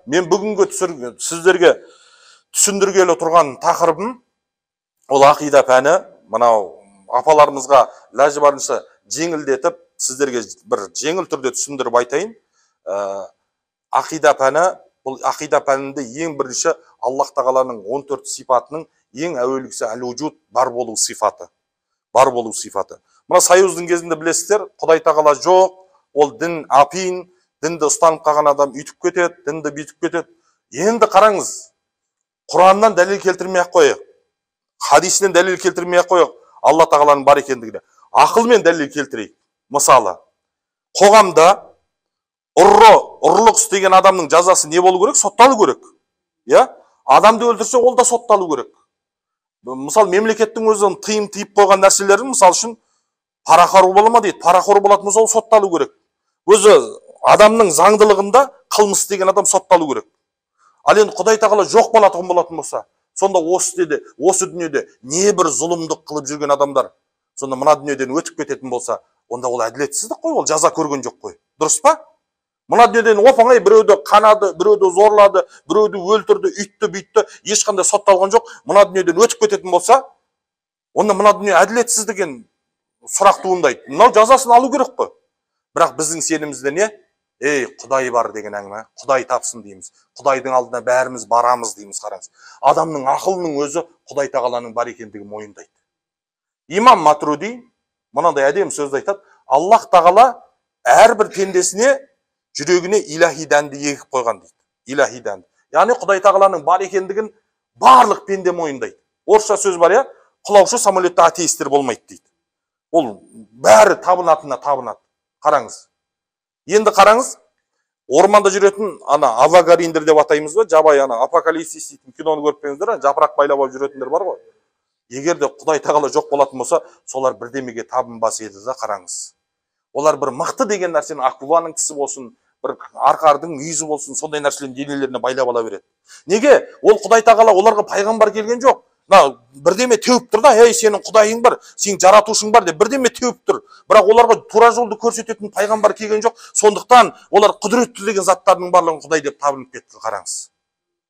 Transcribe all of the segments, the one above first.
Мен бүгінгі сіздерге түсіндіргелі тұрған тақырыбым ол ақида пәні. Мынау апаларымызға ләжі барынша жеңілдетіп, сіздерге бір жеңіл түрде түсіндіріп айтайын. Ақида пәні, бұл ақида пәнінде ең бірінші Аллах тағаланың 14 сипатының ең әуелгісі әл-вужуд, бар болу сипаты. Бар болу сипаты. Мына союздың кезінде білесіздер, Құдай тағала жоқ, ол дін апин, дінді ұстанып қалған адам үйтіп кетеді, дінді бүйтіп кетеді. Енді қараңыз, Құраннан дәлел келтірмей ақ қояйық, хадисінен дәлел келтірмей ақ қояйық, Алла тағаланың бар екендігіне. Ақылмен дәлел келтірейік. Мысалы, қоғамда ұрлық істеген адамның жазасы не болу керек? Сотталу керек. Иә? Адамды өлтірсе, ол да сотталу керек. Мысалы, мемлекеттің өзінің тыйым тыйып қойған нәрселерін, мысалы үшін, парақор бола ма дейді, парақор болатын болса, ол сотталу керек. Өзі адамның заңдылығында қылмыс істеген адам сотталу керек. Ал енді Құдай тағала жоқ болатын болса, сонда осы деді, осы дүниеде не бір зұлымдық қылып жүрген адамдар, сонда мына дүниеден өтіп кететін болса, онда ол әділетсіздік қой, ол жаза көрген жоқ қой. Дұрыс па? Мына дүниеден оп-оңай біреуді қанады, біреуді зорлады, біреуді өлтірді, үйтті, бүйтті, ешқандай сотталған жоқ. Мына дүниеден өтіп кететін болса, онда мына дүние әділетсіз деген сұрақ туындайды. Мынау жазасын алу керек қой. Бірақ біздің сенімімізде не? Ей, Құдай бар деген әңгіме, Құдай тапсын дейміз. Құдайдың алдына бәріміз барамыз дейміз, қараңыз. Адамның ақылының өзі Құдай тағаланың бар екендігін мойындайды. Имам Матуриди мынандай әдемі сөзді айтады: Аллах тағала әрбір пендесіне жүрегіне илахи дәнді егіп қойған дейді. Илахи дәнді. Яғни Құдай тағаланың бар екендігін барлық пенде мойындайды. Орысша сөз бар, иә? Құлаушы самолетте атеистер болмайды дейді. Ол бәрі табынатынына табынады. Қараңыз. Енді қараңыз, орманда жүретін ана авагариндер деп атаймыз ба, жабайы ана апокалипсис дейтін киноны көріп пе едіңіздер, жапырақ байлап алып жүретіндер бар ғой. Егер де Құдай тағала жоқ болатын болса, солар бірдемеге табынбас еді да, қараңыз. Олар бір мықты деген нәрсені, акуланың тісі болсын, бір арқардың мүйізі болсын, сондай нәрселерін денелеріне байлап ала береді. Неге? Ол Құдай тағала оларға пайғамбар келген жоқ. Мына бірдеме теуіп тұр да, ей, сенің Құдайың бар, сенің жаратушың бар деп бірдеме теуіп тұр. Бірақ оларға тура жолды көрсететін пайғамбар келген жоқ. Сондықтан олар құдіретті деген заттардың барлығын Құдай деп табынып кетті, қараңыз.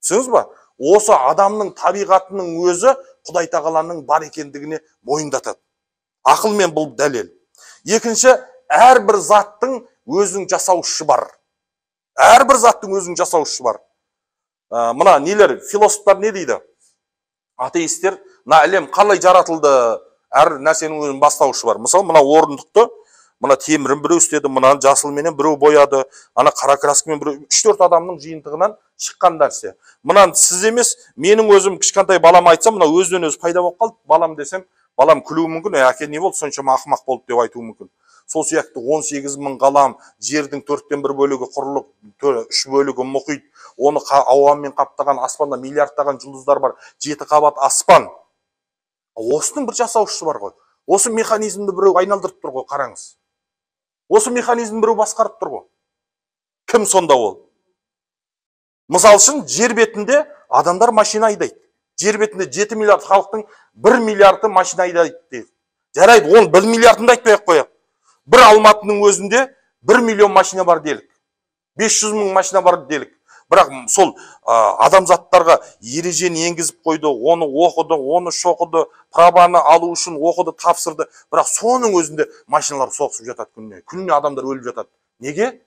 Түсіндіңіз ба? Осы адамның табиғатының өзі Құдай тағаланың бар екендігіне мойындатады. Ақылмен бұл дәлел. Екінші, әрбір заттың өзінің жасаушысы бар. Әрбір заттың өзінің жасаушысы бар. Мына нелер, философтар не дейді? Атеистер, мына әлем қалай жаратылды, әр нәрсенің өзінің бастаушы бар. Мысалы, мына орындықты, мына темірін біреу істеді, мынаны жасылменен біреу бояды, ана қара краскамен біреу, 3-4 адамның жиынтығынан шыққан нәрсе. Мынаны сіз емес, менің өзім кішкентай балам айтсам, мына өзінен өзі пайда болып қалды, балам десем, балам күлуі мүмкін, әке не болды, соншама ақымақ болды деп айтуы мүмкін. Сол сияқты 18 мың ғалам, жердің 1/4 бөлігі құрлық, 3 бөлігі мұхит, оны ауамен қаптаған аспанда миллиардтаған жұлдыздар бар, 7 қабат аспан. Осының бір жасаушысы бар ғой. Осы механизмді біреу айналдырып тұр ғой, қараңыз. Осы механизмді біреу басқарып тұр ғой. Кім сонда ол? Мысал үшін, жер бетінде адамдар машина айдайды. Жер бетінде 7 миллиард халықтың 1 миллиарды машина айдайды дейді. Жарайды, оның 1 миллиардын да айтпай ақ қояйық. Бір Алматының өзінде 1 миллион машина бар делік. 500 мың машина бар делік. Бірақ сол адамзаттарға ережені енгізіп қойды, оны оқыды, оны шоқыды, праваны алу үшін оқыды, тапсырды. Бірақ соның өзінде машиналар соғысып жатады күніне. Күніне адамдар өліп жатады. Неге?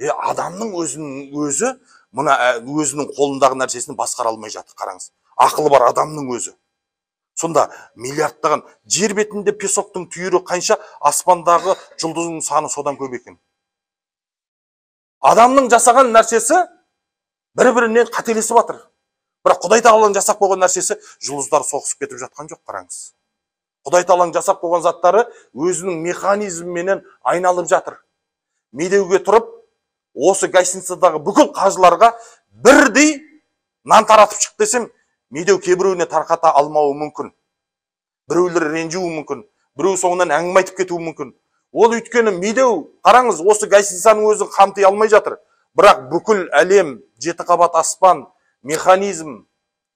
Адамның өзінің өзі мына өзінің қолындағы нәрсесін басқара алмай жатыр, қараңыз. Ақылы бар адамның өзі. Сонда миллиардтаған жер бетінде песоктың түйірі қанша, аспандағы жұлдыздың саны содан көп екен. Адамның жасаған нәрсесі бір-бірінен қателесіп жатыр. Бірақ Құдай тағаланың жасап қойған нәрсесі жұлдыздар соғысып кетіп жатқан жоқ, қараңыз. Құдай тағаланың жасап қойған заттары өзінің механизміменен айналып жатыр. Медеуге тұрып, осы гостиницадағы бүкіл қажыларға бірдей нан таратып шық десем, медеу кейбіреуіне тарқата алмауы мүмкін. Біреулер ренжуі мүмкін, біреу соңынан әңгіме айтып кетуі мүмкін. Ол өйткені медеу, қараңыз, осы гостиницаның өзін қамти алмай жатыр. Бірақ бүкіл әлем, 7 қабат аспан, механизм,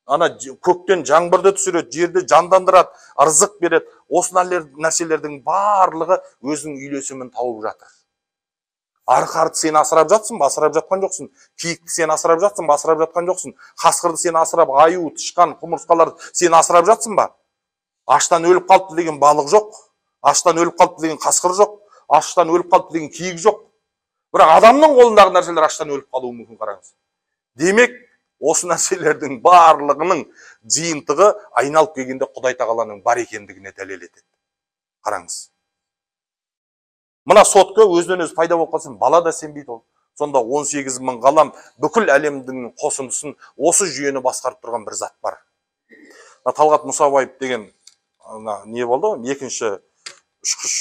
ана көктен жаңбырды түсіреді, жерді жандандырады, ырзық береді. Осы нәрселердің барлығы өзінің үйлесімін тауып жатыр. Арқарды сен асырап жатсың ба? Асырап жатқан жоқсың. Киікті сен асырап жатсың ба? Асырап жатқан жоқсың. Қасқырды сен асырап, аю, тышқан, құмырсқаларды сен асырап жатсың ба? Аштан өліп қалыпты деген балық жоқ. Аштан өліп қалыпты деген қасқыр жоқ. Аштан өліп қалыпты деген киік жоқ. Бірақ адамның қолындағы нәрселер аштан өліп қалуы мүмкін, қараңыз. Демек, осы нәрселердің барлығының жиынтығы айналып келгенде Құдай Тағаланың бар екендігіне дәлел етеді. Қараңыз. Мына сотка өзінен өзі пайда болып қалсын, бала да сенбейді ол. Сонда 18 мың ғалам бүкіл әлемдің қосындысын осы жүйені басқарып тұрған бір зат бар. Мына Талғат Мұсабаев деген мына не болды ғой? Екінші ұшқыш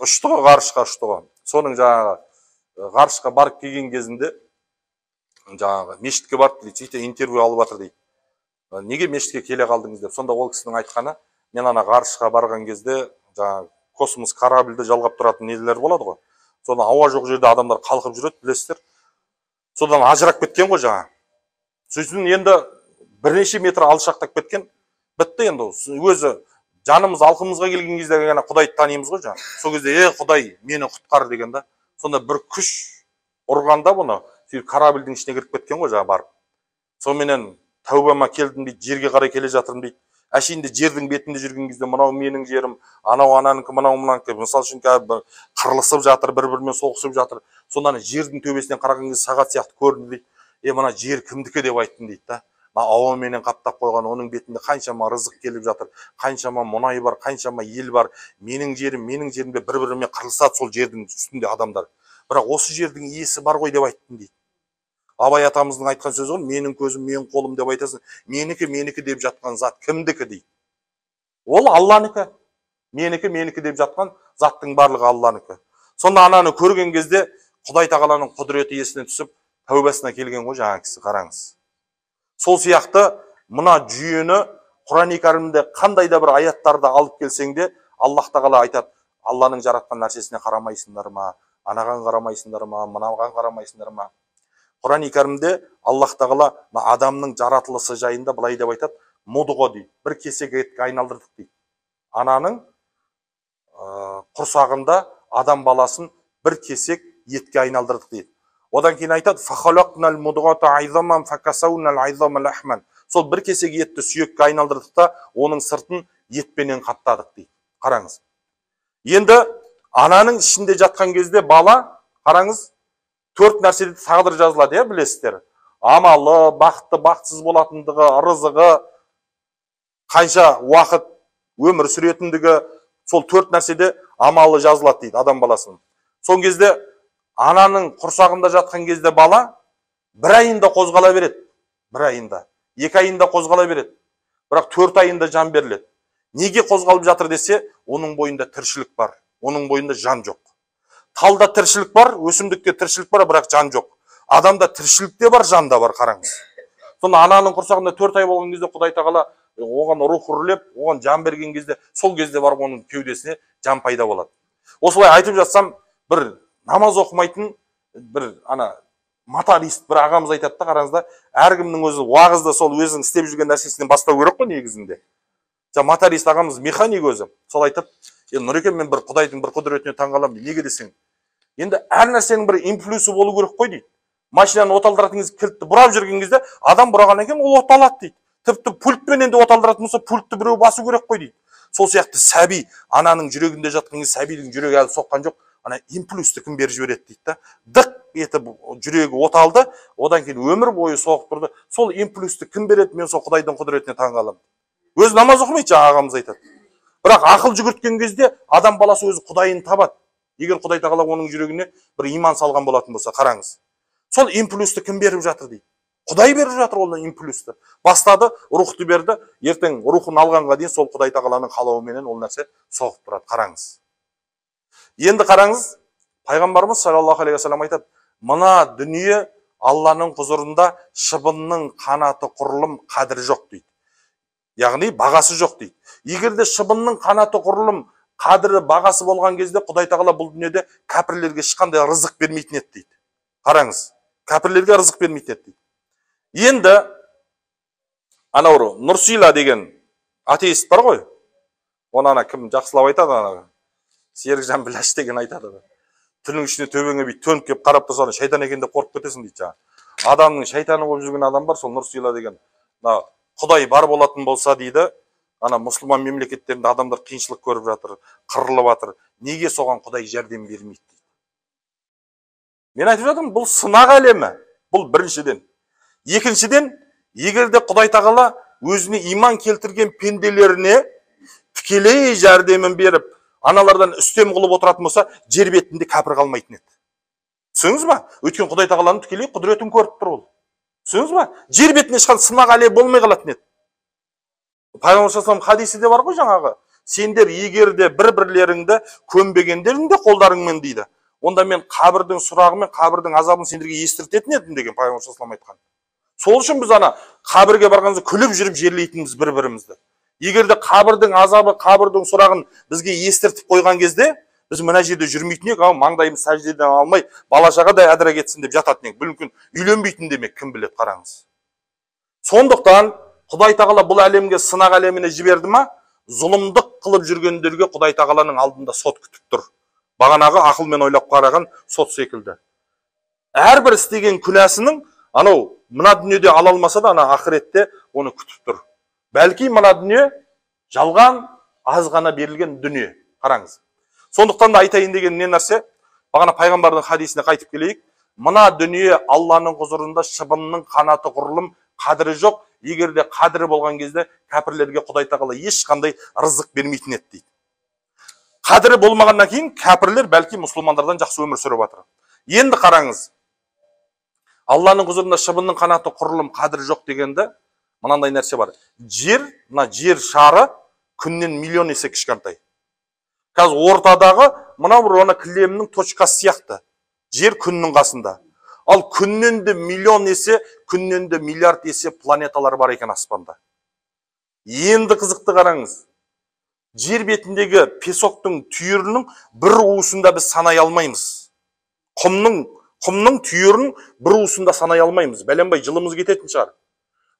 ұшты ғой, ғарышқа ұшты ғой. Соның жаңағы ғарышқа барып келген кезінде жаңағы мешітке барып дейді, сөйтіп интервью алып жатыр дейді. Неге мешітке келе қалдыңыз деп. Сонда ол кісінің айтқаны, мен ана ғарышқа барған кезде жаңағы космос корабльді жалғап тұратын нелер болады ғой. Содан ауа жоқ жерде адамдар қалқып жүреді, білесіздер. Содан ажырап кеткен ғой жаңа. Сосын енді бірнеше метр алшақтап кеткен. Бітті енді. Өзі жанымыз алқымызға келген кезде ғана Құдайды танимыз ғой жаңа. Сол кезде, "Е, Құдай, мені құтқар" деген да. Сонда бір күш ұрғанда бұны, сөйтіп корабльдің ішіне кіріп кеткен ғой жаңа барып. Соныменен тәубама келдім дейді, жерге қарай келе жатырмын дейді. Әшейінде жердің бетінде жүрген кезде мынау менің жерім, анау ананікі, мынау мынанікі. Мысал үшін қырылысып жатыр, бір-бірімен соғысып жатыр. Сонда жердің төбесінен қараған кезде сағат сияқты көрінді дейді. Е, мына жер кімдікі деп айттым дейді да. Мына ауаменен қаптап қойған, оның бетінде қаншама рызық келіп жатыр, қаншама мұнай бар, қаншама ел бар. Менің жерім, менің жерім деп бір-бірімен қырылысады сол жердің үстінде адамдар. Бірақ осы жердің иесі бар ғой деп айттым дейді. Абай атамыздың айтқан сөзі ғой, менің көзім, менің қолым деп айтасың, менікі, менікі деп жатқан зат кімдікі дейді. Ол Алланікі. Менікі, менікі деп жатқан заттың барлығы Алланікі. Сонда ананы көрген кезде Құдай Тағаланың құдіреті есіне түсіп, тәубасына келген ғой жаңа кісі, қараңыз. Сол сияқты мына жүйені Құран-и Кәрімде қандай да бір аяттарды алып келсең де, Аллах Тағала айтады, Алланың жаратқан нәрсесіне қарамайсыңдар ма, анаған қарамайсыңдар ма, мынаған қарамайсыңдар ма? Құран-и Кәрімде Аллах Тағала адамның жаратылысы жайында былай деп айтады, мудға дейді, бір кесек етке айналдырдық дейді. Ананың құрсағында адам баласын бір кесек етке айналдырдық дейді. Одан кейін айтады, фахалақнал мудғата айзаман факасаунал айзама лахман. Сол бір кесек етті сүйекке айналдырдық та, оның сыртын етпенен қаптадық дейді. Қараңыз. Енді ананың ішінде жатқан кезде бала, қараңыз, төрт нәрседе тағдыр жазылады, иә, білесіздер. Амалы, бақытты, бақытсыз болатындығы, ырызығы, қанша уақыт өмір сүретіндігі, сол төрт нәрседе амалы жазылады дейді адам баласының. Сол кезде ананың құрсағында жатқан кезде бала бір айында қозғала береді, бір айында, екі айында қозғала береді, бірақ төрт айында жан беріледі. Неге қозғалып жатыр десе, оның бойында тіршілік бар, оның бойында жан жоқ. Талда тіршілік бар, өсімдікте тіршілік бар, бірақ жан жоқ. Адамда тіршілік те бар, жан да бар, қараңыз. Сонда ананың құрсағында 4 ай болған кезде Құдай Тағала оған рух үрлеп, оған жан берген кезде, сол кезде барып оның кеудесіне жан пайда болады. Осылай айтып жатсам, бір намаз оқымайтын бір ана моторист бір ағамыз айтады да, қараңыз да, әркімнің өзі уағызды сол өзінің істеп жүрген нәрсесінен бастау керек қой негізінде. Жаңа моторист ағамыз механик өзі. Сол айтады, "Е, Нұреке, мен бір Құдайдың бір құдіретіне таңғаламын. Неге десең, енді әр нәрсенің бір импульсі болу керек қой дейді. Машинаны оталдыратын кезде кілтті бұрап жүрген кезде адам бұрағаннан кейін ол оталады дейді. Тіпті пультпен енді оталдыратын болса, пультті біреу басу керек қой дейді. Сол сияқты сәби ананың жүрегінде жатқан кезде сәбидің жүрегі әлі соққан жоқ, ана импульсті кім беріп жібереді дейді да. Дық етіп жүрегі оталды, одан кейін өмір бойы соғып тұрды. Сол импульсті кім береді? Мен сол Құдайдың құдіретіне таңғаламын. Өзі намаз оқымайды, жаңа ағамыз айтады. Бірақ ақыл жүгірткен кезде адам баласы өзі Құдайын табады. Егер Құдай Тағала оның жүрегіне бір иман салған болатын болса, қараңыз. Сол импульсті кім беріп жатыр дейді. Құдай беріп жатыр ол импульсті. Бастады, рухты берді, ертең рухын алғанға дейін сол Құдай Тағаланың қалауыменен ол нәрсе соғып тұрады, қараңыз. Енді қараңыз, пайғамбарымыз саллаллаху алейхи уассалам айтады, мына дүние Алланың құзырында шыбынның қанаты құрылым қадірі жоқ дейді. Яғни бағасы жоқ дейді. Егер де шыбынның қанаты құрылым қадірі бағасы болған кезде Құдай Тағала бұл дүниеде кәпірлерге ешқандай рызық бермейтін еді дейді. Қараңыз, кәпірлерге рызық бермейтін еді дейді. Енді анау Нұрсила деген атеист бар ғой. Оны ана кім жақсылап айтады, ана Серікжан Біләш деген айтады. Түннің ішіне төбеңе бүйтіп төніп келіп қарап тұрса, шайтан екен деп қорқып кетесің дейді жаңағы. Адамның шайтаны болып жүрген адам бар, сол Нұрсила деген. Мына Құдай бар болатын болса дейді, ана мұсылман мемлекеттерінде адамдар қиыншылық көріп жатыр, қырылып жатыр. Неге соған Құдай жәрдем бермейді дейді. Мен айтып жатырмын, бұл сынақ әлемі. Бұл біріншіден. Екіншіден, егер де Құдай тағала өзіне иман келтірген пенделеріне тікелей жәрдемін беріп, аналардан үстем қылып отыратын болса, жер бетінде кәпір қалмайтын еді. Түсіндіңіз ба? Өйткені Құдай тағаланың тікелей құдіретін көріп тұр ол. Түсіндіңіз ба? Жер бетіне шыққан сынақ әлемі болмай қалатын еді. Пайғамбар саллаллаху хадисі де бар ғой жаңағы. Сендер егер де бір-бірлеріңді көнбегендеріңде қолдарыңмен дейді, онда мен қабірдің сұрағы мен қабірдің азабын сендерге естіртетін едім деген пайғамбар саллаллаху айтқан. Сол үшін біз ана қабірге барғанымызда күліп жүріп жерлейтінбіз бір-бірімізді. Егер де қабірдің азабы, қабірдің сұрағын бізге естіртіп қойған кезде, біз мына жерде жүрмейтін едік, маңдайымыз сәждеден алмай, бала шаға да әдіре кетсін деп жататын едік. Мүмкін үйленбейтін демек, кім біледі, қараңыз. Сондықтан Құдай тағала бұл әлемге сынақ әлеміне жіберді ма? Зұлымдық қылып жүргендерге Құдай тағаланың алдында сот күтіп тұр. Бағанағы ақылмен ойлап қараған сот секілді. Әрбір істеген күнәсінің анау мына дүниеде ала алмаса да, ана ақыретте оны күтіп тұр. Бәлки мына дүние жалған, аз ғана берілген дүние. Қараңыз. Сондықтан да айтайын деген не нәрсе? Бағана пайғамбардың хадисіне қайтып келейік. Мына дүние Алланың құзырында шыбынның қанаты құрылым қадірі жоқ. Егер де қадірі болған кезде кәпірлерге Құдай тағала ешқандай рызық бермейтін еді дейді. Қадірі болмағаннан кейін кәпірлер бәлки мұсылмандардан жақсы өмір сүріп жатыр. Енді қараңыз. Алланың құзырында шыбынның қанаты құрылым қадірі жоқ дегенді мынандай нәрсе бар. Жер, мына жер шары күннен миллион есе кішкентай. Қазір ортадағы мынау бір ана кілемнің точкасы сияқты. Жер күннің қасында. Ал күннен де миллион есе, күннен де миллиард есе планеталар бар екен аспанда. Енді қызықты қараңыз. Жер бетіндегі песоктың түйірінің бір уысында біз санай алмаймыз. Құмның түйірін бір уысында санай алмаймыз. Бәленбай жылымыз кететін шығар.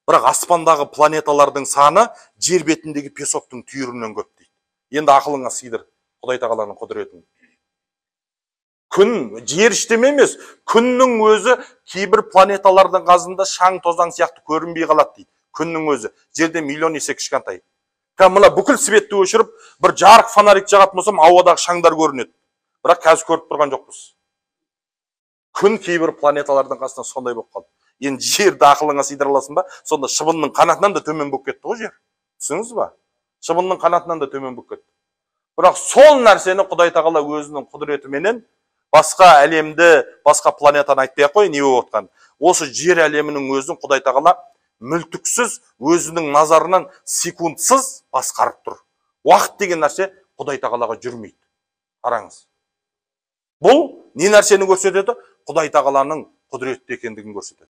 Бірақ аспандағы планеталардың саны жер бетіндегі песоктың түйірінен көп дейді. Енді ақылыңа сыйдыр Құдай тағаланың құдіретін. Күн, жер іштеме емес, күннің өзі кейбір планеталардың қасында шаң тозаң сияқты көрінбей қалады дейді. Күннің өзі жерде миллион есе кішкентай. Мына бүкіл светті өшіріп, бір жарық фонарик жағатын болсам, ауадағы шаңдар көрінеді. Бірақ қазір көріп тұрған жоқпыз. Күн кейбір планеталардың қасында сондай болып қалды. Енді жерді ақылыңа сыйдыра аласың ба? Сонда шыбынның қанатынан да төмен болып кетті ғой жер. Түсіндіңіз ба? Шыбынның қанатынан да төмен болып кетті. Бірақ сол нәрсені Құдай тағала өзінің құдіретіменен басқа әлемді, басқа планетаны айтпай ақ қой, не болып отқан. Осы жер әлемінің өзін Құдай тағала мүлтіксіз, өзінің назарынан секундсыз басқарып тұр. Уақыт деген нәрсе Құдай тағалаға жүрмейді. Қараңыз. Бұл не нәрсені көрсетеді? Құдай тағаланың құдіретті екендігін көрсетеді.